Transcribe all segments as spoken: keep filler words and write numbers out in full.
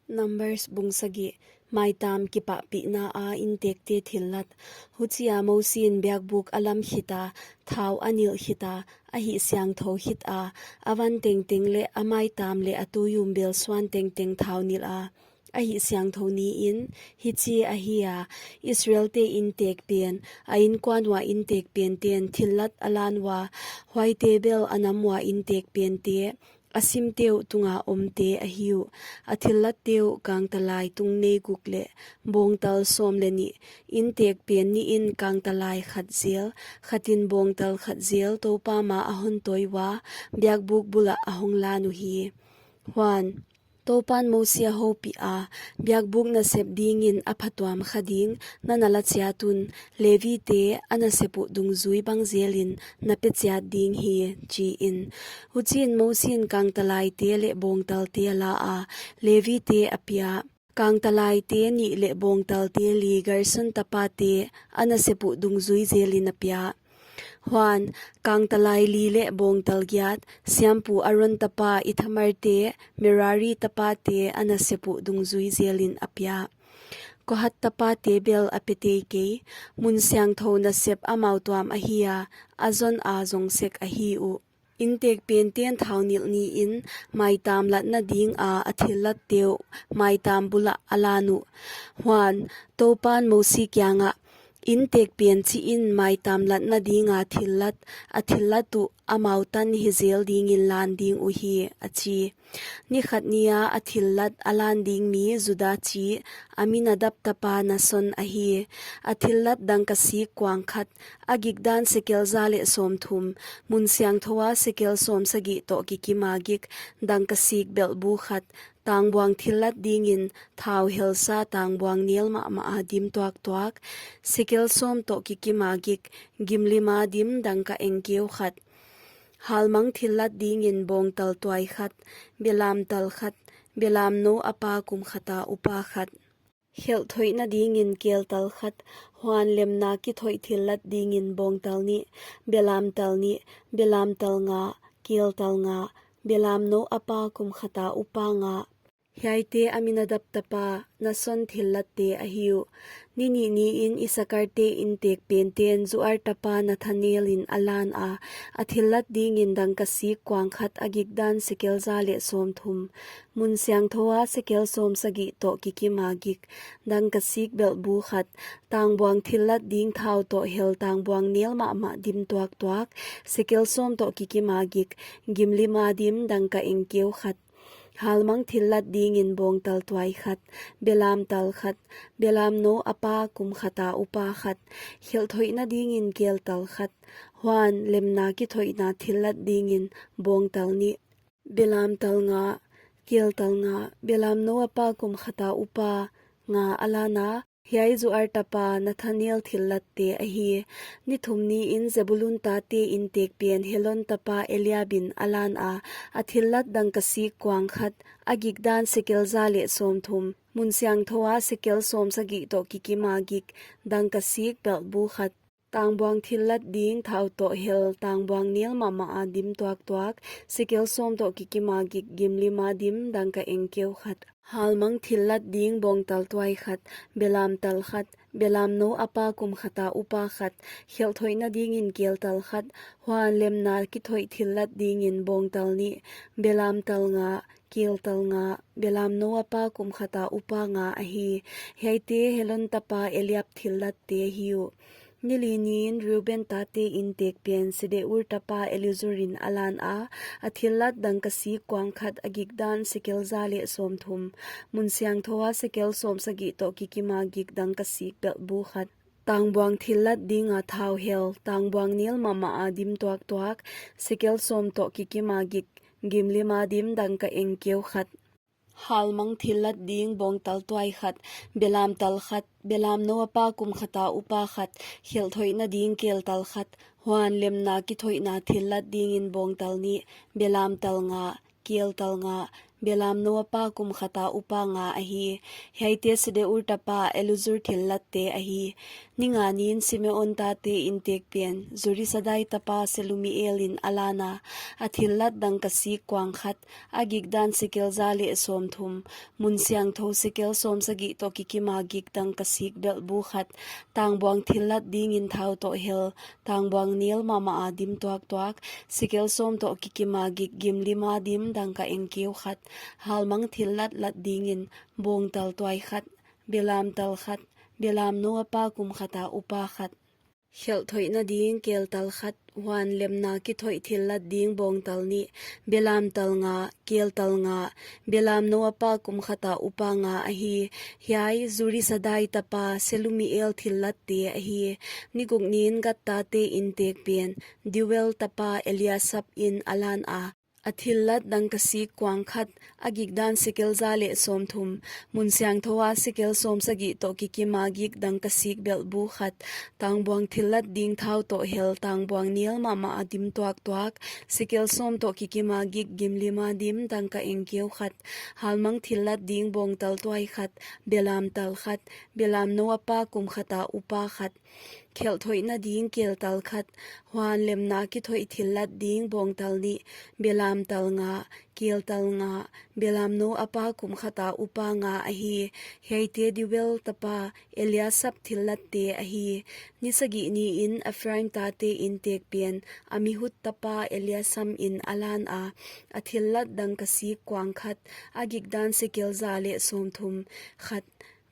Numbers bung sagih. Maitam kipahpihna a intekte thillat. Huchia Mosi in biakbuk a lam khita, thau a nilh khita, a hih siangthou khita, a van tengteng leh a maitam leh a tuiumbel suan tengteng thau nilh a, a hih siangthou niin, hichi ahi a, Israelte intekpen, a inkuan ua intekpenten thillat a lan ua, huaite bel a nam ua intekpente, a simte uh tunga omte ahi uh. A thillatte uh kangtalai tung nei guk leh bawngtal sawm leh nih, intekpen nihin kangtalai khat zel, khatin bawngtal khat zel Toupa ma a hon tawi ua, biakbuk bulah a hong lan uhi. Huan, Toupan Mosi a houpih a, biakbuk nasep dingin a phatuam kha ding, na na la chiat un, Levite a nasep uh dungzui bang zelin na pe chiat ding hi, chiin. Huchiin Mosi in kangtalaite leh bawngtalte a la a, Levite a pia. Kangtalaite nih leh bawngtalte li Gerson tapate a nasep uh dungzui zelin a pia. Huan, kangtalai li leh bawngtal giat, siampu Aron tapa Ithamarte, Merari tapate a nasep uh dungzui zelin a pia. Kohat tapate bel a pe teikei, mun siangthou nasep amau tuam ahi a, a zon a zong sek ahi uh. Intekpenten thau nilh niin, maitam latna dinga a thillatte uh, maitam bulah a lan uh. Huan, Toupan Mosi kiangah, intekpen chihin maitam latna dinga thillat, a thillat uh amau tan hi zel dingin lan ding uhi, a chi. Ni khat nia a thillat a lan ding mi Juda chi, Aminadab tapa Nason ahi. A thillat dangka sik kuang khat, a gikdan sekel za leh sawmthum, mun siangthou a sekel sawmsagih toh kikima gik, dangka sik belhbu khat, tangbuang thillat dingin thau helsa tangbuang nel mahmah a dim tuaktuak, sekel sawm toh kikima gik, gimlima dim dangka engkeu khat. Halmang thillat dingin bawngtal tuai khat, belamtal khat, belamnou a pa kum khata upa khat. Khelh thoihna dingin keltal khat, huan lemna kithoih thillat dingin bawngtal nih, belamtal nih, belamtal nga, keltal nga, belamnou a pa kum khata upa nga. Hiaite Aminadab tapa Nason thillatte ahi uh. Ni nih niin Isakarte intekpenten Zuar tapa Nathanel in a lan a, a thillat dingin dangka sik kuang khat a gikdan sekel za leh sawmthum, mun siangthou a sekel sawmsagih toh kikima gik, dangka sik belhbu khat, tangbuang thillat ding thau toh hel tangbuang nel mahmah dim tuaktuak, sekel sawm toh kikima gik, gimlima dim dangka engkeu khat. Halmang thillat dingin bawngtal tuai khat, belamtal khat, belamnou a pa kum khata upa khat, khelh thoihna dingin keltal khat, huan lemna kithoihna thillat dingin bawngtal nih, belamtal nga, keltal nga, belamnou a pa kum khata upa nga a lan a, hiai Zuar tapa Nathanel thillatte ahi. Ni thum niin Zebulun tate intekpen Helon tapa Eliab in a lan a, a thillat dangka sik kuang khat, a gikdan sekel za leh sawmthum, mun siangthou a sekel sawmsagih toh kikima gik, dangka sik belhbu khat. Tangbuang thillat ding thau toh hel tangbuang nel mahmah a dim tuaktuak, sekel sawm toh kikima gik, gimlima dim dangka engkeu khat. Halmang thillat ding bawngtal tuai khat, belamtal khat, belamnou a pa kum khata upa khat, khelh thoihna dingin keltal khat, huan lemna kithoih thillat dingin bawngtal nih, belamtal nga, keltal nga, belamnou a pa kum khata upa nga ahi. Hiaite Helon tapa Eliab thillatte ahi uh. Ni li niin Reuben tate intekpen Sedeur tapa Elizur in a lan a, a thillat dangka sik kuang khat, a gikdan sekel za leh sawmthum, mun siangthou a sekel sawmsagih toh kikima gik, dangka sik belhbu khat. Tangbuang thillat dinga thau hel tangbuang nel mahmah a dim tuaktuak, sekel sawm toh kikima gik, gimlima dim dangka engkeu khat. Halmang thillat ding bawngtal tuai khat, belamtal khat, belamnou a pa kum khata upa khat, khelh thoihna ding keltal khat, huan lemna kithoihna thillat dingin bawngtal nih, belamtal nga, keltal nga, Belamnou a pa kum khata upa nga ahi. Hiaite Sedeur tapa Elizur thillatte ahi. Ni nga nin Simeon tate intekpen Zurisadai tapa Selumiel in a lana, a thillat dangkasik kuang khat, a gikdan sekel za leh sawmthum, mun siangthou sekel sawmsagih toh kikima gik dangkasik belhbu khat, tangbuang thillat dingin thau toh hel, tangbuang nel mahmah a dim tuaktuak, sekel sawm toh kikima gik gimlima dim dangka engkeu khat, halmang thillat lat dingin bawngtal tuai khat, belamtal khat, belamnou a pa kum khata upa khat. Khelh thoihna ding keltal khat, huan lemna kithoih thillat ding bawngtal nih, belamtal nga, keltal nga, belamnou a pa kum khata upa nga ahi. Hiai Zurisadai tapa Selumiel thillatte ahi. Ni guk nin Gad tate intekpen Deuel tapa Eliasaph in a lana, a thillat dangkasik kuang khat, a gikdan sekel za leh sawmthum, mun siangthou a sekel sawmsagih toh kikima gik dangkasik belhbu khat, tangbuang thillat ding thau toh hel, tangbuang nel mahmah a dim tuaktuak, sekel sawm toh kikima gik gimlima dim dangka engkeu khat, halmang thillat ding bawngtal tuai khat, belamtal khat, belamnou a pa kum khata upa khat. Khelh thoihna ding keltal khat, huan lemna kithoih thillat ding bawngtal nih, belamtal nga, keltal nga, belamnou a pa kum khata upa nga ahi. Hiaite Deuel tapa Eliasaph thillatte ahi. Ni sagih niin Ephraim tate intekpen Amihud tapa Eliasaph in a lana, a thillat dangkasik kuang khat, a gikdan sekel za leh sawmthum khat,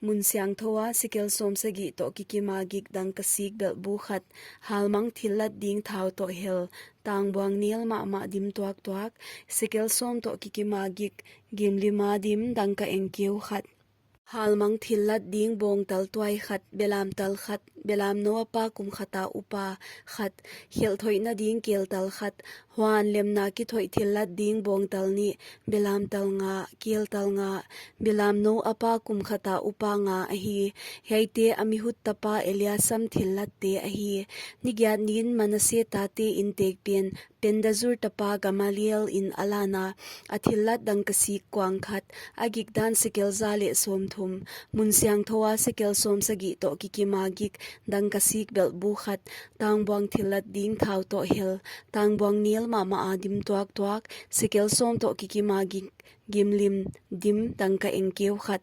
mun siangthou a sekel sawmsagih toh kikima gik dangkasik belhbu khat, halmang thillat ding thau toh hel, tangbuang nel mahmah dim tuaktuak, sekel sawm toh kikima gik gimlima dim dangka engkeu khat. Halmang thillat ding bawngtal tuai khat, belamtal khat, belamnou a pa kum khata upa khat. Khelh thoihna ding keltal khat, huan lemna kithoih thillat ding bawngtal nih, belamtal nga, keltal nga, belamnou a pa kum khata upa nga ahi. Hiaite Amihud tapa Eliasaph thillatte ahi. Ni giat nin Manase tate intekpen Pedazur tapa Gamaliel in a lana, a thillat dangkasik kuang khat, a gikdan sekel za leh sawmthum, mun siangthou a sekel sawmsagih toh kikima gik dangkasik belhbu khat, tangbuang thillat ding thau toh hel, tangbuang nel mahmah a dim tuaktuak, sekel sawm toh kikima gik gimlim dim dangka engkeu khat.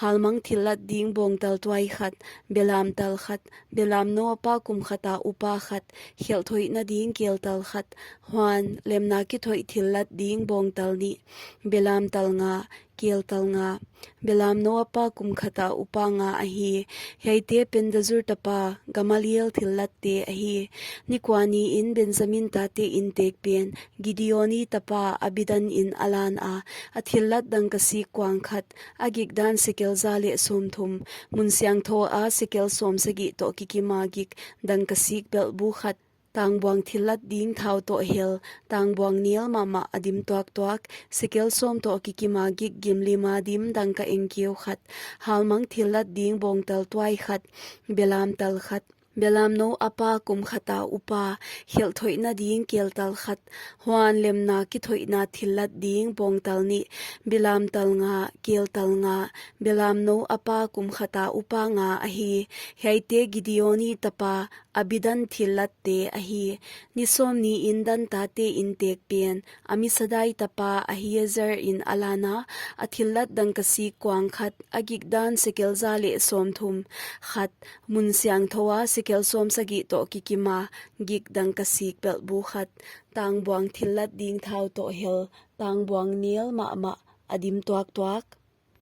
Halmang thillat ding bawngtal tuai khat, belamtal khat, belamnou a pa kum khata upa khat. Khelh thoihna ding keltal khat, huan lemna kithoih thillat ding bawngtal nih, belamtal nga, keltal nga, belamnou a pa kum khata upa nga ahi. Hiaite Pedazur tapa Gamaliel thillatte ahi. Ni kua niin Benjamin tate intekpen Gideoni tapa Abidan in a lana, a thillat dangkasik kuang khat, a gikdan sekel za leh sawmthum, mun siangthou a sekel sawmsagih toh kikima gik dangkasik belhbu khat, tangbuang thillat ding thau toh hel, tangbuang nel mahmah a dim tuaktuak, sekel sawm toh kikima gik gimlima dim dangka engkeu khat. Halmang thillat ding bawngtal tuai khat, belamtal khat, belamnou a pa kum khata upa. Khelh thoihna ding keltal khat, huan lemna kithoihna thillat ding bawngtal nih, belamtal nga, keltal nga, belamnou a pa kum khata upa nga ahi. Hiaite Gideoni tapa Abidan thillatte ahi. Ni sawm niin Dan tate intekpen Amisadai tapa Ahiezer in a lana, a thillat dangkasik kuang khat, a gikdan sekel za leh sawmthum khat, mun siangthou a sekel sawmsagih toh kikima gik dangkasik belhbu khat, tangbuang thillat ding thau toh hel, tangbuang nel mahmah a dim tuaktuak,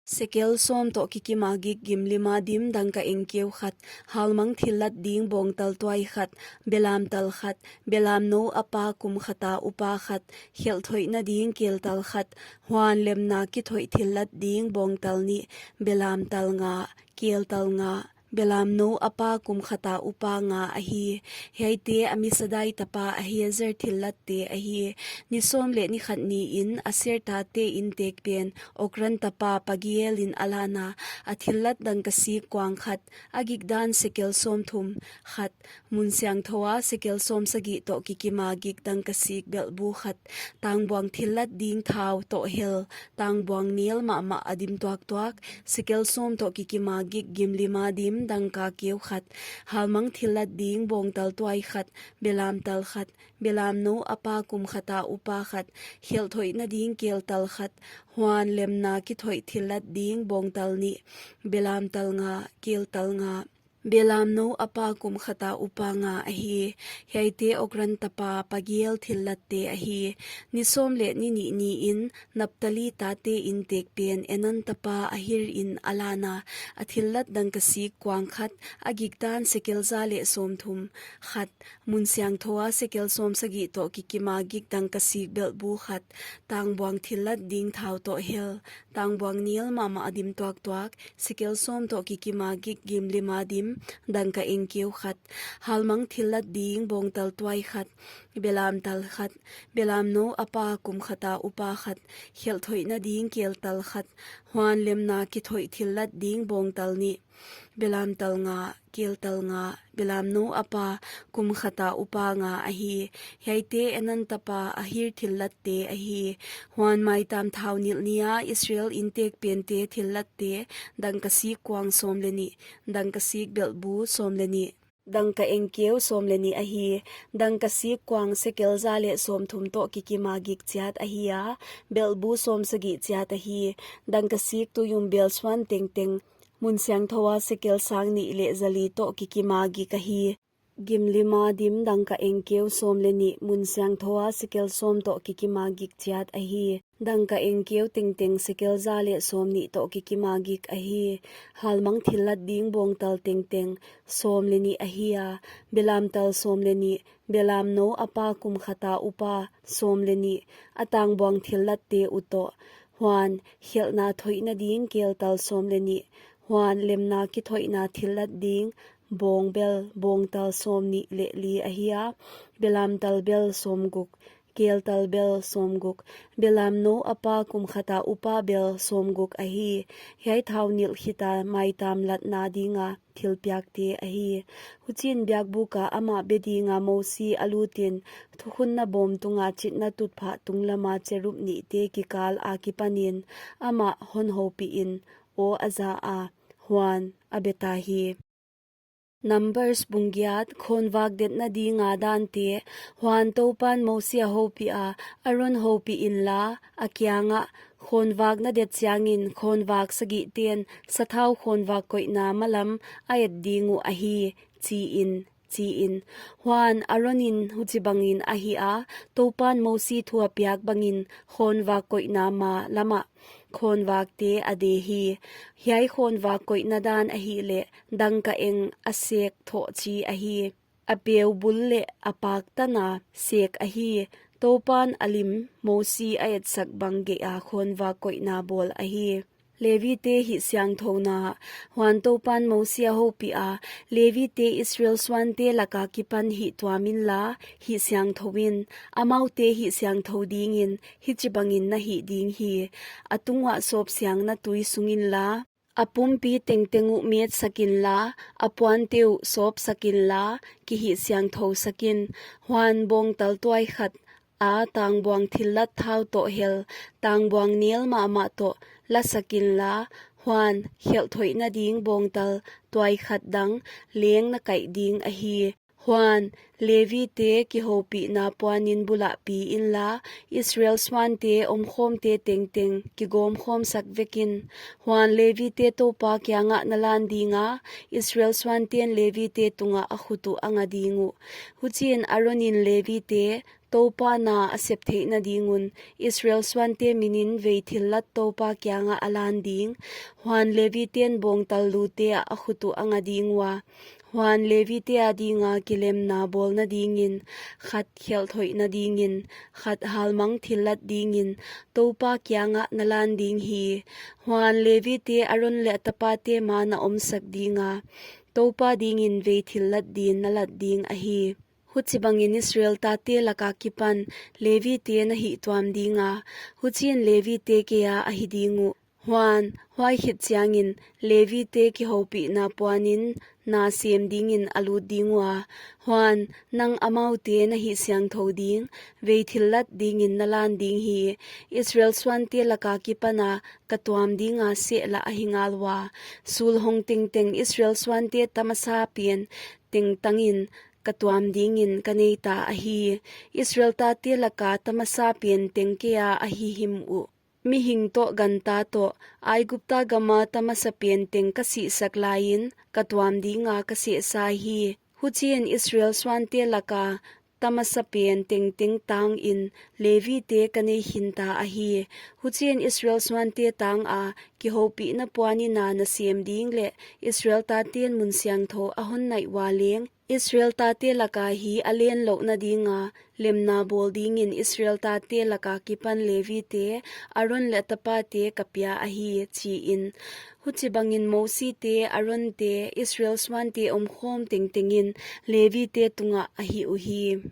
sekel sawm toh kikima gik gimlima dim dangka engkeu khat. Halmang thillat ding bawngtal tuai khat, belamtal khat, belamnou a pa kum khata upa khat. Khelh thoihna ding keltal khat, huan lemna kithoih thillat ding bawngtal nih, belamtal nga, keltal nga, Belamnou a pa kum khata upa nga ahi. Hiaite Amisadai tapa Ahiezer thillatte ahi. Ni sawm leh ni khat niin Aser tate intekpen Okran tapa Pagielin a lana, a thillat dangkasik kuang khat, a gikdan sekel sawmthum, khat, mun siangthoua sekel sawmsagih toh kikima gik dangkasik belhbu khat, tangbuang thillat ding thau toh hel, tangbuang nel mahmah a dim tuaktuak, sekel sawm toh kikima gik gimlima dim dangka keu khat, halmang thillat ding bawngtal tuai khat, belamtal khat, belamnou a pa kum khata upa khat, khelh thoihna ding keltal khat, huan lemna kithoih thillat ding bawngtal nih, belamtal nga, keltal nga. Belamnou a pa kum khata upa nga ahi. Hiaite Okran tapa Pagiel thillatte ahi. Ni sawm leh ni nih niin Naphtali tate intekpen Enan tapa Ahirin a lana, a thillat dangkasik kuang khat, a gikdan sekel za leh sawmthum, khat, mun siangthoua sekel sawmsagih toh kikima gik dangkasik belhbu khat, tangbuang thillat ding thau toh hel, tangbuang nel mahmah a dim tuaktuak, sekel sawm toh kikima gik gimlima dim dangka engkeu khat, halmang thillat ding bawngtal tuai khat, belamtal khat, belamnou a pa kum khata upa khat, khelh thoihna ding keltal khat, huan lemna kithoih thillat ding bawngtal nih, belamtal nga, keltal nga, belamnou a pa kum khata upa nga ahi. Hiaite Enan tapa Ahir thillatte ahi. Huan maitam thau nilh nia Israel intekpente thillatte, dangkasik kuang sawm leh nih, dangkasik belhbu sawm leh nih, dangka engkeu sawm leh nih ahi. Dangkasik kuang sekel za leh sawmthum toh kikima gik chiat ahi a, belhbu sawmsagih chiat ahi. Dangkasik tuiumbel suan tengteng, mun siangthoua sekel sang nih leh za li toh kikima gik ahi. Gimlima dim dangka engkeu sawm leh nih, mun siangthoua sekel sawm toh kikima gik chiat ahi. Dangka engkeu tengteng sekel za leh sawmnih toh kikima gik ahi. Halmang thillat ding bawngtal tengteng sawm leh nih ahi a, belamtal sawm leh nih, belamnou a pa kum khata upa sawm leh nih, a tangbuang thillatte utoh. Huan khelhna thoihna ding keltal sawm leh nih, huan lemna kithoihna thillat ding bawng bel bawngtal sawmnih leh li ahi a, belamtal bel sawmguk, keltal bel sawmguk, belamnou a pa kum khata upa bel sawmguk ahi. Hiai thau nilh khita maitam latna dinga thilpiakte ahi. Huchiin biakbuka amah be dinga Mosi a lutin, thukhunna bawm tunga chitna tutphah tunglama cherub nihte kikal akipanin amah hon houpihin aw a za a, huan a beta hi. Numbers bung giat, khawnvak detna dinga dante. Huan Toupan Mosi a houpiha, Aron houpih inla, a kiangah, khawnvak na det chiangin khawnvak sagihten sathau khawnvak koihna malam a et ding uh ahi, chiin, chiin. Huan Aronin huchibangin a hih a, Toupan Mosi thu a piak bangin khawnvak koihna ma lamah khawnvakte a de hi. Hiai khawnvak koihna dan ahihleh dangka eng a sek thoh chi ahi. A peu bul leh a pak tana sek ahi. Toupan a lim Mosi a etsak bang geiha khawnvak koihna bawl ahi. Levite hihsiangthouna. Huan Toupan Mosi a houpiha, Levite Israel suante laka kipan hihtuam inla, hihsiangthou in, amaute hihsiangthou dingin hichibangin na hih ding hi. A tunguah sawpsiangna tui sung inla, a pumpi tengteng uh metsak inla, a puante uh sawpsak inla, kihihsiangthou sak in. Huan bawngtal tuai khat a tangbuang thillat thau toh hel, tangbuang nel mahmah toh lasak inla, huan khelh thoihna ding bawngtal tuai khat dang leng na kaih ding ahi. Huan Levite kihoupihna puanin bulah pi inla, Israel suante omkhawmte tengteng kigawmkhawmsak vekin. Huan Levite Toupa kiangah na lan dinga, Israel suanten Levite tungah a khut uh a nga ding uh. Huchiin Aronin Levite Toupa na a sep theihna ding un, Israel suante minin vei thillat Toupa kiangah a lan ding. Huan Leviten bawngtal lute ah a khut uh a nga ding ua. Huan Levite adinga kilemna bawlna dingin, khat khelh thoihna dingin, khat halmang thillat dingin, Toupa kiangah na lan ding hi. Huan Levite Aron leh a tapate ma na omsak dinga, Toupa dingin vei thillat din na lat ding ahi. Huchibangin Israel tate laka kipan Levite na hihtuam dinga, huchiin Levite keia ahi ding uh. Huan, huai khit chiangin Levite kihoupihna puanin na sem dingin a lut ding ua. Huan, nang amaute na hih siangthou ding, vei thillat dingin na lan ding hi. Israel suante laka kipana ka tuam dinga seh lah ahi ngal ua. Sul hong tengteng Israel suante tamasa pen tengtangin ka tuam dingin ka neita ahi. Israel tate laka tamasa pen teng keia ahi him uh. Mihing toh ganta toh, Aigupta gama tamasa pen teng ka sihsak laiin, ka tuam dinga ka sehsa hi. Huchiin Israel suante laka tamasa pen tengteng tangin Levite ka nei khinta ahi. Huchiin Israel suante tanga kihoupihna puanina na sem ding leh Israel taten mun siangthou a hon naih ua leng, Israel tate laka hi a len louhna dinga lemna bawl dingin Israel tate laka kipan Levite, Aron leh a tapate ka pia ahi, chiin. Huchibangin Mosite, Aronte, Israel suante omkhawm tengtengin Levite tungah a hih uhi.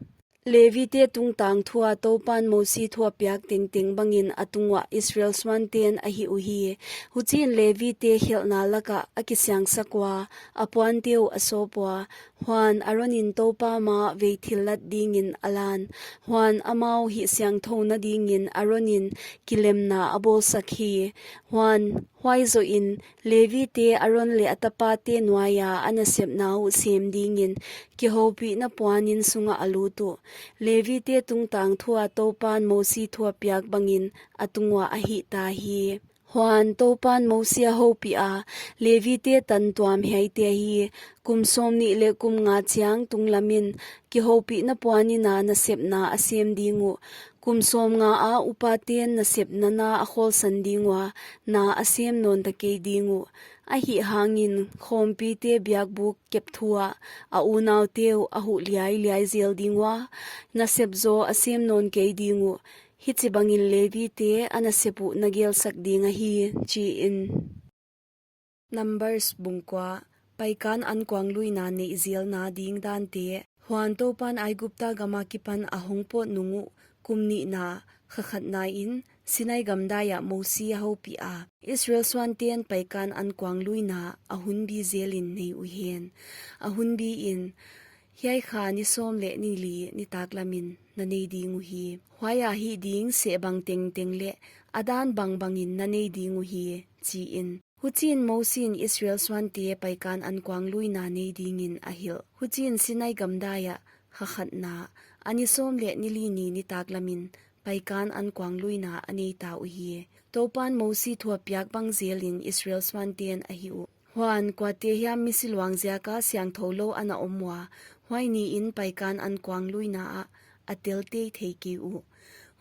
Levite tungtang thua Toupan Mosi thu a piak tengteng bangin a tunguah Israel suanten a hih uhi. Huchiin Levite khelhna lakah a kisiangsak ua, a puante uh a sawp ua. Huan Aronin Toupa maah vei thillat dingin a lan. Huan amau hih siangthouna dingin Aronin kilemna a bawlsak hi. Huan huai zohin Levite Aron leh a tapate nuaia a nasepna uh sem dingin kihoupihna puanin sungah a lut uh. Levite tungtang thua Toupan Mosi thu a piak bangin a tunguah a hihta hi. Huan Toupan Mosi a houpiha, Levite tantuam hiaite ahi. Kum sawmnih leh kum nga chiang tunglamin kihoupihna puanina nasepna a sem ding uh. Kum sawmngaa upaten nasepna na a khawlsan ding ua, na a sem nawn ta kei ding uh. Ahihhangin khawmpite biakbuk kep thua a unaute uh a huh liailiai zel ding ua, nasep zaw a sem nawn kei ding uh. Hichibangin Levite a nasep uh na gelsak ding ahi, chiin. Numbers bung kua. Paikan ankuang luina neih zelna ding dante. Huan Toupan Aigupta gama kipan a hong pawt nung uh, kum nihna, kha khatnain, Sinai gamdaiah Mosi a houpiha, Israel suanten paikan ankuang luina a hunbi zelin nei uhen. A hunbiin, hiai kha ni sawm leh ni li nitaklamin na nei ding uhi. Huaia hih ding seh bang tengteng leh a dan bangbangin na nei ding uhi, chiin. Huchiin Mosiin Israel suante paikan ankuang luina nei dingin a hilh. Huchiin Sinai gamdaiah kha khatna, a ni sawm leh ni li ni nitaklamin paikan ankuang luina a neita uhi. Toupan Mosi thu a piak bang zelin Israel suanten a hih uh. Huan kuate hiam misi luang ziaka siangthou lou ana om ua, huai niin paikan ankuang luina ah a tel teitei kei uh.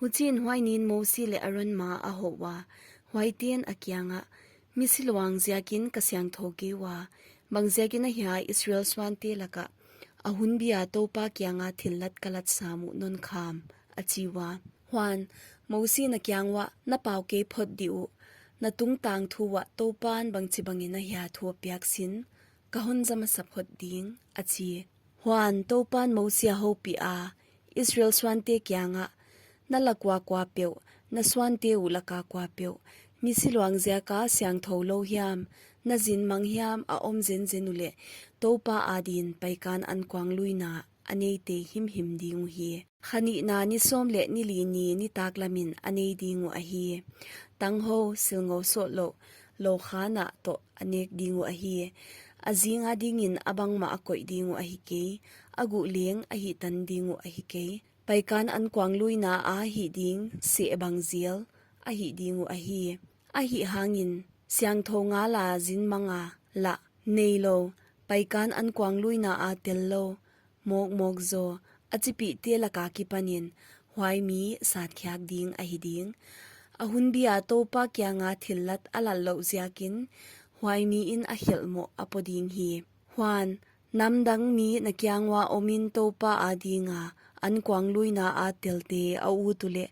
Huchiin huai niin Mosi leh Aron maah a hoh ua, huaiten a kiangah, misi luang ziakin ka siangthou kei ua, bang ziakin ahia Israel suante lakah a hunbia Toupa kianga thillat ka lat sam uh non kham, a chi ua. Huan Mosiin a kiang uah, na pau kei phot dih uh, na tungtang thu uah Toupan bangchibangin ahia thu a piak sin, ka hon za masa phot ding, a chi. Huan Toupan Mosi a houpiha, Israel suante kiangah, na lak ua kuapeuh, na suante uh laka kuapeuh, misi luang ziaka siangthou lou hiam, na zin mang hiam a om zenzen uleh, Toupa adin paikan ankuang luina a neitei himhim ding uhi. Kha nihna ni sawm leh ni li ni nitaklamin a nei ding uh ahi. Tanghou, silngou sawtlouh, lou khanah toh a nek ding uh ahi. A zing adingin a bangmah a koih ding uh ahi kei, a guh leng a hihtan ding uh ahi kei. Paikan ankuang luina a hih ding seh bang zel a hih ding uh ahi. Ahihhangin siangthou ngala zin manga lah neilou, paikan ankuang luina a tel lou, mawkmawk zaw, a chipihte laka kipanin huai mi satkhiak ding ahi ding. A hunbia Toupa kianga thillat a lat louh ziakin, huai miin a khelh moh a pua ding hi. Huan namdang mi na kiang ua omin Toupa adinga ankuang luina a telte a ut uleh,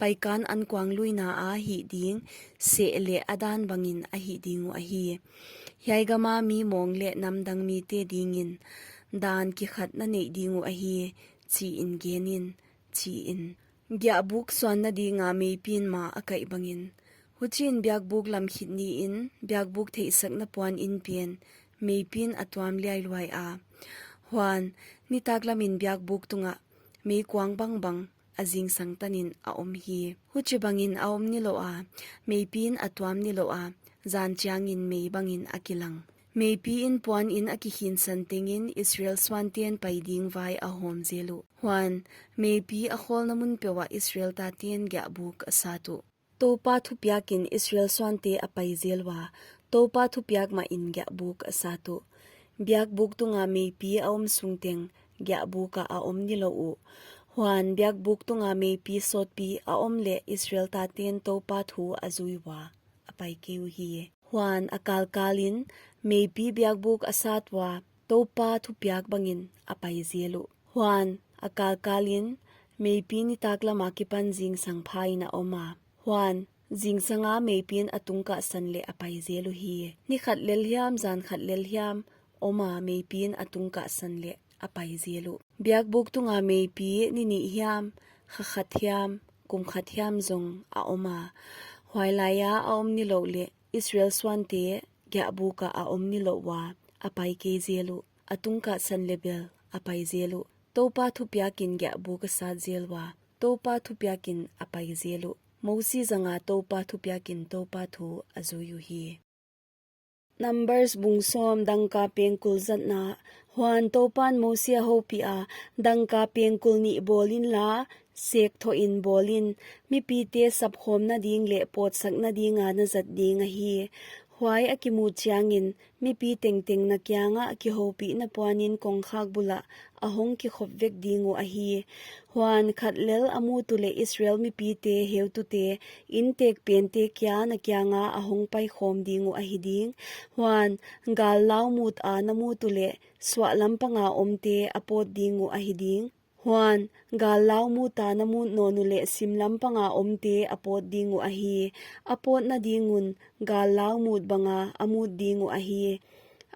paikan ankuangluina a hih ding seh leh a dan bangin a hih ding uh ahi. Hiai gama mi mawng leh namdang mite dingin dan kikhat na neih ding uh ahi, chiin genin, chiin. Giahbuk suanna dinga meipi'n ma a kaih bangin. Huchiin biakbuk lam khit niin, biakbuk theihsakna puan in pen, meipi'n a tuam liailuai a. Huan, nitak lamin biakbuk tungah, meikuang bangbang, a zingsang tanin a om hi. Huchibangin a om nilouh a, meipi'n a tuam nilouh a, zan chiangin mei bangin a kilang. Meipi'n puan in a kikhinsan tengin Israel suante'n pai ding vai a hawm zel uh. Huan, meipi a khawlna mun peuhah Israel tate'n giahbuk a sat uh. Toupa thupiakin Israel suante a pai zel ua, Toupa thupiak mahin giahbuk a sat uh. Biakbuk tunga meipi a om sung teng giahbuk ah a om nilouh uh. Huan, biakbuk tunga meipi sawtpi a om leh Israel tate'n Toupa thu a zui ua, a pai kei uhi. Huan, a kalkalin, meipi biakbuk a sat ua, Toupa thupiak bangin a pai zel uh. Huan, a kalkalin, meipi nitak lama kipan zingsang phain a om a. Huan, zingsanga meipi'n a tungkahsan leh a pai zel uhi. Ni khat lel hiam, zan khat lel hiam, oma meipi'n a tungkahsan leh a pai zel uh. Biakbuk tunga meipi ni nih hiam, kha khat hiam, kum khat hiam zong a om a. Huailaia a om nilouh leh Israel suante giahbuk ah a om nilouh ua, a pai kei zel uh. A tungkahsan leh bel a pai zel uh. Toupa thupiakin giahbuk a sat zel ua, Toupa thupiakin a pai zel uh. Mosi zanga Toupa thupiakin Toupa thu a zui uhi. Numbers bung sawm, dangka pengkul zatna. Huan Toupa'n Mosi a houpiha, dangka pengkul nih bawl inla, sek thohin bawl in, mipite sapkhawmna ding leh pawtsakna dinga na zat ding ahi. Huai a kimut chiangin, mipi tengteng na kiangah kihoupihna puanin kongkhak bulah a hong kikhop vek ding uh ahi. Huan khat lel a mut uleh Israel mipite heutute, intek pente kia na kianga a hong paikhawm ding uh ahi ding. Huan, gallau muta na mut uleh, suahlam panga omte a pawt ding uh ahi ding. Huan, gallau muta na mut nawn uleh simlam panga omte a pawt ding uh ahi. A pawtna ding un, gallau mut banga a mut ding uh ahi.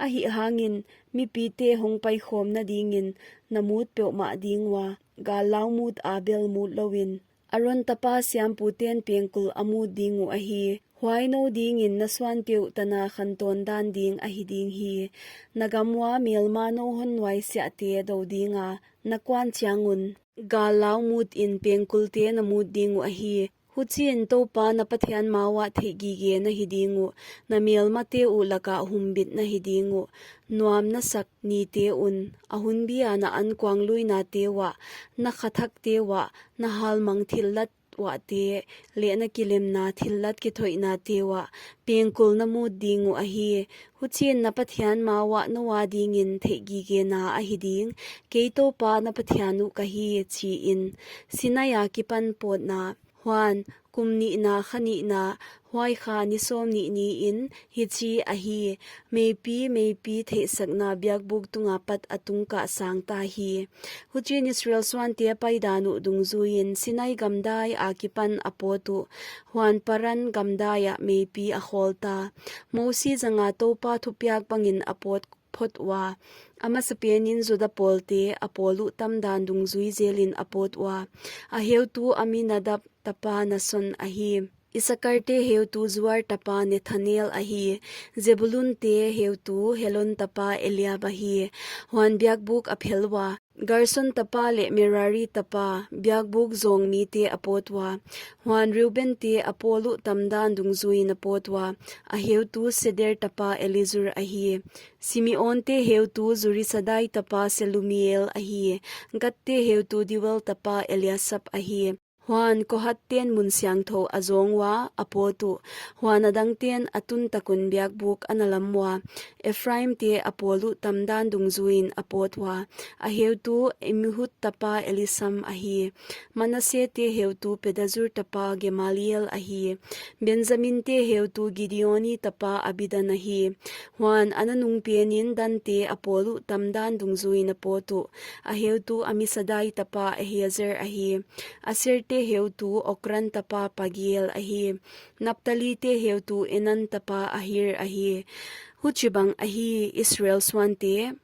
Ahihhangin, mipite hong paikhawmna dingin, na mut peuhmah ding ua, gallau muta bel mut louin. Aron tapa siampute'n pengkul a mut ding uh ahi. Huai nou dingin na suante uh tana khantawn dan ding ahi ding hi. Na gam ua melma nou hon nuaisiahte dou dinga, na kuan chiang un, gallau mutin pengkulte na mut ding uh ahi. Huchiin Toupa na Pathian ma uah theihgige na hi ding uh, na melmate uh lakah humbit na hi ding uh. Nuam na sak nite un, a hunbia na ankuangluinate uah, na kha thakte uah, na halmang thillat uahte, leh na kilemna thillat kithoihnate uah, pengkul na mut ding uh ahi. Huchiin na Pathian ma uah nou adingin theihgigena ahi ding, kei Toupa na Pathian uh ka hi, chiin. Sinai akipan pawtna. Huan, kum nihna kha nihna, huai kha ni sawmnih niin, hichi ahi, meipi, meipi theihsakna biakbuk tunga pat a tungkah sang ta hi. Huchiin Israel suante a paidan uh dungzuiin Sinai gamdai akipan a pawt uh, huan Paran gamdai ah meipi a khawl ta. Mosi zanga Toupa thupiak bangin a pawt phot ua. A masapenin Juda pawlte a pawl uh tamdan dungzui zelin a pawt ua. A heutu Aminadab tapa Nason ahi. Isakarte heutu Zuar tapa Nethanel ahi. Zebulunte heutu Helon tapa Eliab ahi. Huan biakbuk a phel ua. Gerson tapa leh Merari tapa, biakbuk zawng mite a pawt ua. Huan Reubente a pawl uh tamdan dungzuiin a pawt ua. A heutu Seder tapa Elizur ahi. Simeonte heutu Zurisadai tapa Selumiel ahi. Gadte heutu Deuel tapa Eliasaph ahi. Huan Kohatten mun siangthou a zawng ua a pawt uh. Huan adangten a tun takun biakbuk a na lam ua. Ephraimte a pawl uh tamdan dungzuiin a pawt ua. A heutu Amihud tapa Elisam ahi. Manassete heutu Pedazur tapa Gamaliel ahi. Benjaminte heutu Gideoni tapa Abidan ahi. Huan a nanungpenin Dante a pawl uh tamdan dungzuiin a pawt uh. A heutu Amisadai tapa Ahiezer ahi. Aserte heutu Okran tapa Pagiel ahi. Naphtali te heutu Enan tapa Ahir ahi. Huchibang ahi Israel suante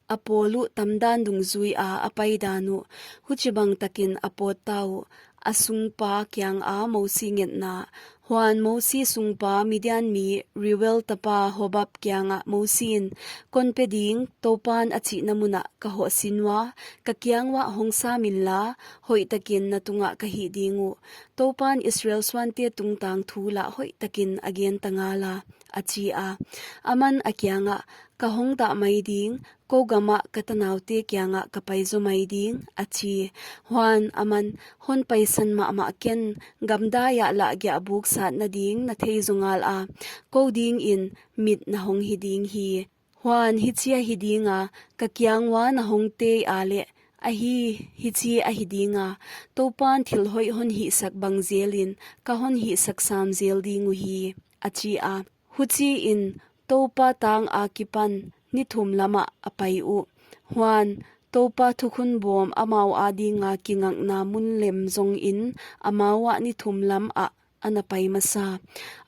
a pawl uh tamdan dungzui a a paidan uh. Huchibang takin a pawt ta uh. A sungpa kianga Mosi ngetna. Huan Mosi sungpa Midian mi Reuel tapa Hobab kiangah Mosi in, "Kon pe ding, Toupan a chihna munah ka hoh sin ua, ka kiang uah hong sam inla, hoihtakin na tungah ka hih ding uh. Toupan Israel suante tungtang thu lah hoihtakin a gen ta ngala," a chi a. Aman a kiangah, "Ka hong dah mai ding, kou gamah ka tanaute kiangah ka pai zaw mai ding," a chi. Huan aman, "Hon paisan mahmah ken, gamdai ah lah giahbuk satna ding na thei zaw ngala, kou dingin mit na hong hi ding hi. Huan hichi ahi dinga, ka kiang ua na hong tei a leh, ahi, hichi ahi dinga, Toupan thil hoih hon hihsak bang zelin ka hon hihsak sam zel ding uhi," a chi a. Huchiin Toupa tang akipan ni thum lamah a pai uh. Huan Toupa thukhun bawm amau adinga kingakna mun lem zongin amau ah ni thum lamah a na pai masa.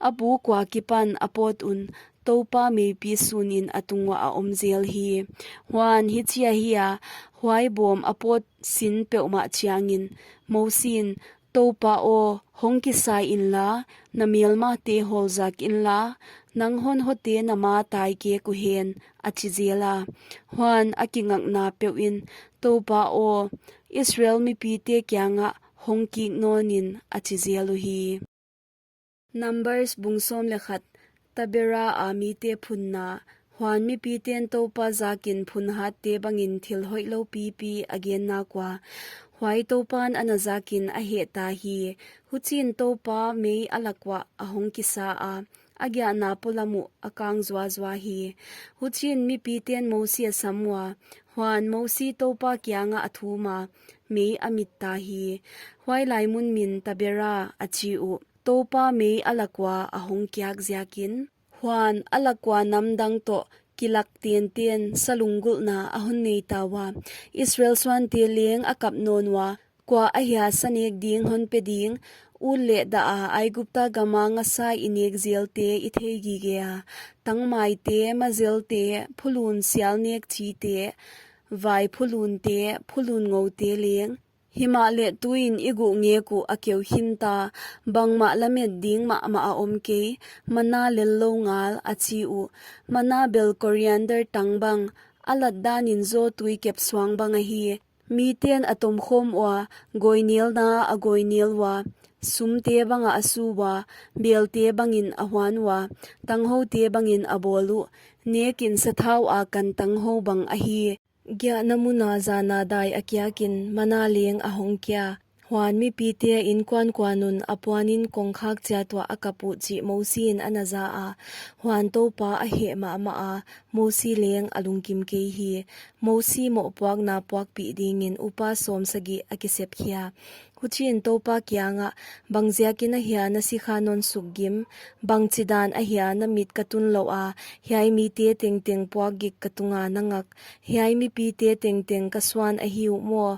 A buk ua kipan a pawt un Toupa meipi sunin a tung uah a om zel hi. Huan hichi ahi a, huai bawm a pawt sin peuhmah chiangin Mosi in, "Toupa aw, hong kisai inla, na melmate hawlzak inla, nang hon hote na ma tai kek uhen," a chi zel a. Huan a kingakna peuhin, "Toupa aw, Israel mipite kiangah hong kik nawnin," a chi zel uhi. Numbers bung sawm leh khat. Tabera a mite phunna. Huan mipiten Toupa zakin phunhatte bangin thil hoih lou pipi a gen nak ua, huai Toupan a na zakin a heh ta hi. Huchiin Toupa mei a lak uah a hong kisa a, a giahna polam uh a kang zuazua hi. Huchiin mipiten Mosi a sam ua, huan Mosi Toupa kiangah a thum a, mei a mit ta hi. Huai lai mun min Tabera a chi uh. Toupa mei a lak ua a hong kiak ziakin, huan a lak ua namdang toh kilak tenten sa lunggulhna a hon nei ta ua, Israel suante leng a kap nawn ua, kua ahia sa nek ding hon pe ding, ut leh dah a Aigupta gama ngasa i nek zelte i thei gige a, tangmaite, mazelte, phulun sial nek chite, vai phulunte, phulun ngoute leng. Himahleh tuin i guh ngek uh a keu khin ta, bangmah lamet ding mahmah a om kei, mana lel lou ngal, a chi uh. Mana bel coriander tang bang, a lat danin zaw tui kep suang bang ahi. Miten a tomkhawm ua, gawinelna a gawinel ua, sumte bangah a su ua, belte bangin a huan ua, tanghoute bangin a bawl uh, nekin sathau a kan tanghou bang ahi. Giahna muna zana dai a kiakin mana leng a hong kia. Huan mipite inkuan kuan un a puanin kongkhak chiat uah a kap uh chih Mosi in a na za a. Huan Toupa a heh mahmah a, Mosi leng a lungkim kei hi. Mosi mohpuakna puakpih dingin upa sawmsagih a kisep khia. Huchiin Toupa kiangah, "Bangziakin ahia na sikha non sukgim? Bangchidan ahia na mit ka tun louh a, hiai mite tengteng puak gik ka tunga na ngak? Hiai mipite tengteng ka suan ahi uh maw?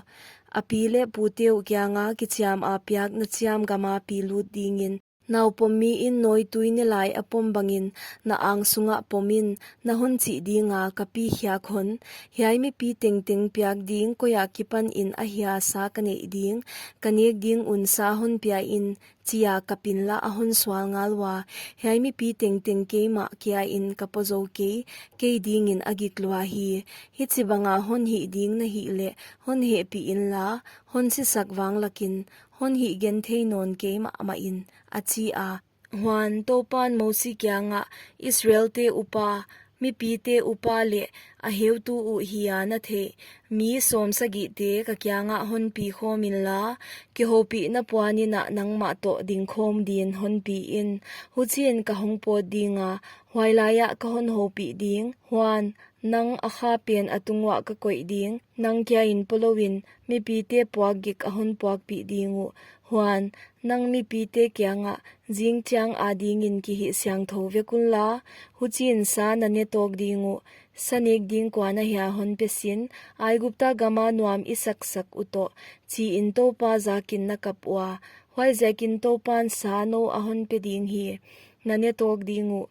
A pi leh pute uh kianga kichiam a piak na chiam gama pi lut dingin, naupom miin nawitui ne lai a pom bangin na ang sungah pomin, na hon chih dinga ka pi khiak hon. Hiai mipi tengteng piak ding koi akipanin ahia sa ka neih ding, ka nek ding un sa hon piain," chia kap inla a hon sual ngal ua. Hiai mipi tengteng keimah kiain ka pawtzou kei, kei dingin a gik lua hi. Hichibanga hon hih ding na hih leh hon hehpih inla, hon sisak vanglakin, hon hih genthei nawn kei mahmahin, a chi a. Huan Toupan Mosi kiangah, "Israelte upa, mipite upa leh a heutu uh hia na theih mi sawmsagihte ka kiangah hon pi khawm inla, kihoupihna puanin ah nangmah toh dingkhawm din hon pi in. Huchiin ka hong pawt dinga, huailaiah ka hon houpih ding. Huan Nang a kha pen a tung uah ka koih ding, nang kia in polou in mipite puak gik a hon puakpih ding uh. Huan, nang mipite kiangah, zingchiang adingin kihih siangthou vek unla, huchiin sa na ne tawk ding uh, sa nek ding kua na hia hon pe sin, Aigupta gama nuam i saksak uh toh, chiin Toupa zakin na kap ua, huaiziakin Toupan sa nou a hon pe ding hi, na ne tawk ding uh,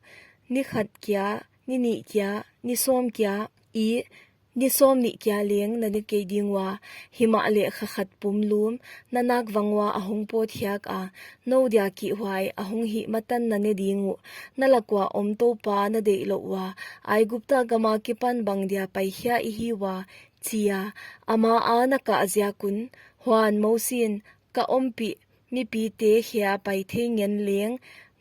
ni khat kia, ni nih kia, ni sawm kia, i, ni sawm nih kia leng na ne kei ding ua, himahleh kha khat pumlum, na nak vang ua a hong pawt hiak a, nou dia kihhuai a hong hih matan na ne ding uh, na lak ua om Toupa na deih louh ua, Aigupta gama kipan bang dia paikhia i hi ua, chi a, ama a na kah ziak un, huan Mosi in, ka ompih, mipite khia pai thei ngen leng,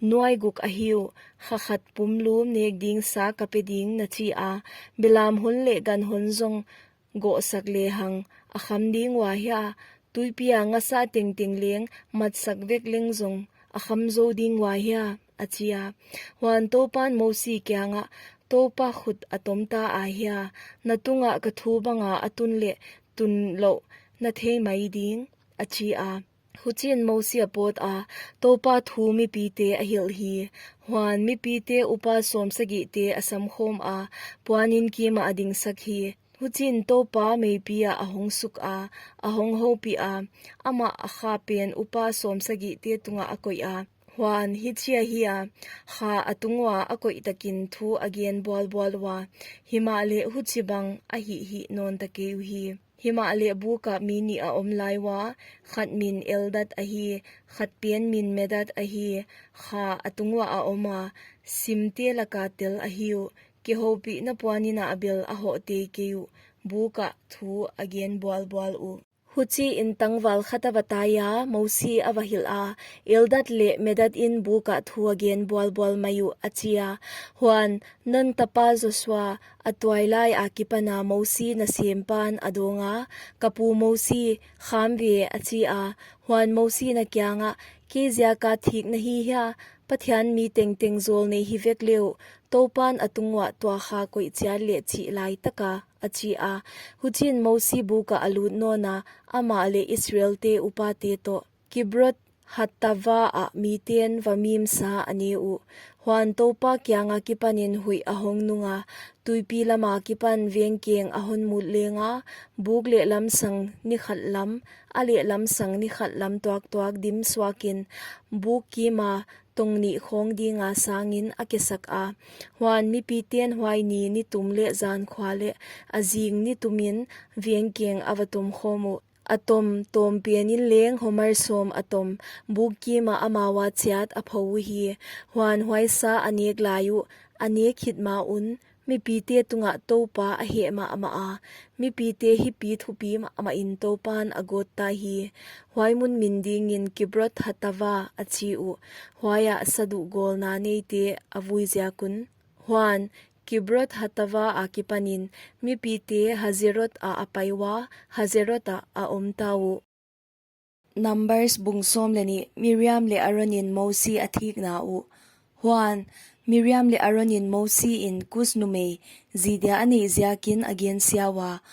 nuai guk ahi uh, kha khat pumlum nek ding sa ka pe ding na chi a, belam hon leh gan hon zong gohsak lehang, a kham ding ua hia, tuipi a ngasa tengteng leng, matsak vek leng zong, a kham zou ding ua hia, a chi a. Huan Toupan Mosi kiangah, Toupa khut a tomta a hia, na tungah ka thu banga a tun leh, tun louh, na thei mai ding, a chi a. Huchiin Mosi a pawt a, Toupa thu mipite a hilh hi. Huan mipite upa sawmsagihte a samkhawm a, puanin kimah a dingsak hi. Huchiin Toupa meipi ah a hong suk a, a hong houpih a, amah a kha pen upa sawmsagihte tungah a koih a. Huan hichi ahi a, kha a tung ua a koih takin thu a gen bualbual ua, himahleh huchibang a hihhih nawn ta kei uhi. Himahleh buk ah mi nih a om lai ua, khat min Eldad ahi, khat pen min Medad ahi, kha a tung uah a om a, simte laka tel ahi uh, kihoupihna puanin a bel a hoh tei kei uh, buk ah thu a gen bualbual uh. Huchiin tangval khat a va tai a, Mosi a va hilh a, Eldad leh Medad in buk ah thu a gen bualbual mai uh, a chi a. Huan Nun tapa Josua, a tuailai akipana Mosi nasempan a dawng a, ka pu Mosi, kham ve, a chi a. Huan Mosi na kiangah, kei ziaka thik na hi hia, Pathian mi tengteng zawlnei hi vek le uh, Toupan a tung uah tua kha koih chiat leh chih lai taka, a chi a. Huchiin Mosi buk ah a lut nawn a, amah leh Israelte upate toh Kibrot Hattava ah miten va mimsa a ne uh. Huan Toupa kiang akipanin huih a hong nung a, tuipi lam akipan vengkeng a hon mut leng a, buk leh lamsang ni khat lam, a leh lamsang ni khat lam tuaktuak dim suakin, buk kima tong nih khawng dinga sangin a kesak a. Huan mipiten huai ni nitum leh zan khua leh a zing nitumin vengkeng a va tom khawm uh. A tom tawm penin leng homar sawm a tom, buk kimah amau a chiat a pho uhi. Huan huai sa a nek lai uh, a nek khit ma un, mipite tungah Toupa a heh mahmah a, mipite hipi thupi mahmahin Toupan a gawt ta hi. Huai mun min dingin Kibrot Hattava a chi uh, huaiah saduh gawlna neite a vui ziak un. Huan Kibrot Hattava akipanin mipite Hazerot ah a pai ua, Hazerot ah a om ta uh. Numbers bung sawm leh nih. Miriam leh Aronin Mosi a thikna uh. Huan, Miriam leh Aronin Mosiin Kus numei zi dia a neih ziakin a gensia ua,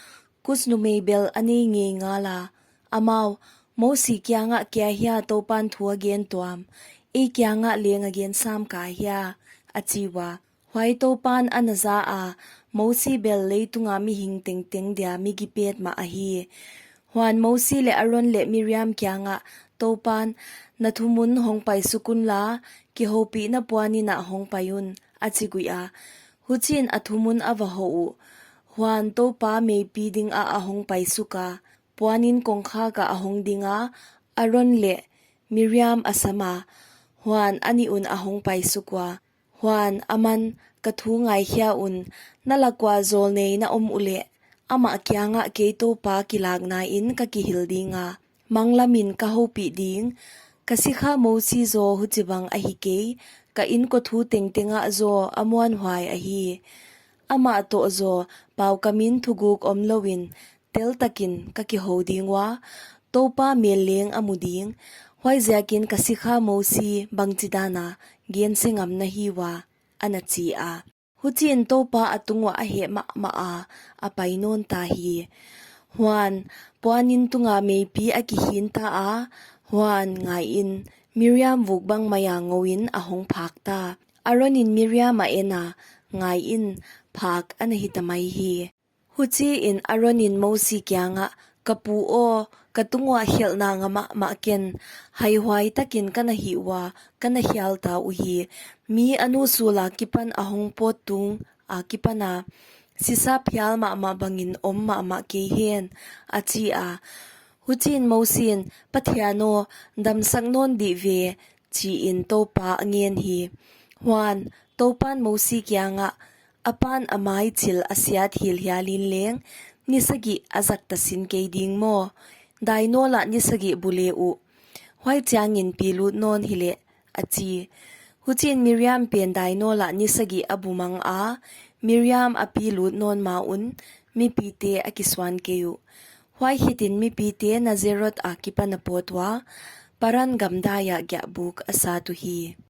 Kus numei bel a nei ngei ngala. Amau, Mosi kiangah kia hia Toupan thu a gen tuam, ei kiangah leng a gen sam ka hia, a chi ua. Huai Toupan a na za a, Mosi bel leitunga mihing tengteng dia mi gipet mah ahi. Huan Mosi leh Aron leh Miriam kiangah Toupan, na thumun hong pai suk unla, kihoupihna puanin ah hong pai un, a chi guih a. Huchiin a thumun a va hoh uh. Huan Toupa meipi dingah a hong pai suk a, puanin kongkhak ah a hong ding a, Aron leh Miriam a sam a, huan a nih un a hong pai suk ua. Huan aman, ka thu ngaikhia un, na lak ua zawlnei na om uleh, amah kiangah kei Toupa kilaknain ka kihil dinga, manglamin ka houpih ding, ka sikha Mosi zaw huchibang ahi kei, ka inkote tengteng ah zaw a muanhuai ahi. Amah toh zaw paukamin thuguk omlouin, teltakin ka kihou ding ua, Toupa mel leng a mu ding, huaiziakin ka sikha Mosi bangchidana gense ngam na hi ua, a na chi a. Huchiin Toupa a tunguah a heh mahmaha, a pai nawnta hi. Huan, puanin tunga meipi a kihinta a, huan, ngaiin, Miriam vuk bang maia ngouin a hongphakta. Aronin Miriam a ena, ngaiin, phak ana hita mai hi. Huchiin Aronin Mosi kiangah, ka pu aw, ka tunguah khelhna ngah mahmah ken, haihuai takin ka na hih ua, ka na hialta uhi. Mi a nusul akipan a hongpawt tung akipana sisap hial mahmah bangin om mahmah kei hen, a chi a. Huchiin Mosiin, Pathian aw, damsak nawn dih ve, chiin Toupa a ngen hi. Huan, Toupan Mosi kiangah, a pan a maichil a siat hilhialin leng, ni sagih a zakta sin kei ding maw? Dainawlah ni sagih bu le uh. Huai chiangin pi lut nawn hileh, a chi. Huchiin Miriam pen dainawlah ni sagih a bu manga, Miriam a pi lut nawn ma un, mipite a kisuan kei uh. Huai khitin mipite Nazaroth akipan a pawt ua, Paran gamdaiah giahbuk a sat uhi.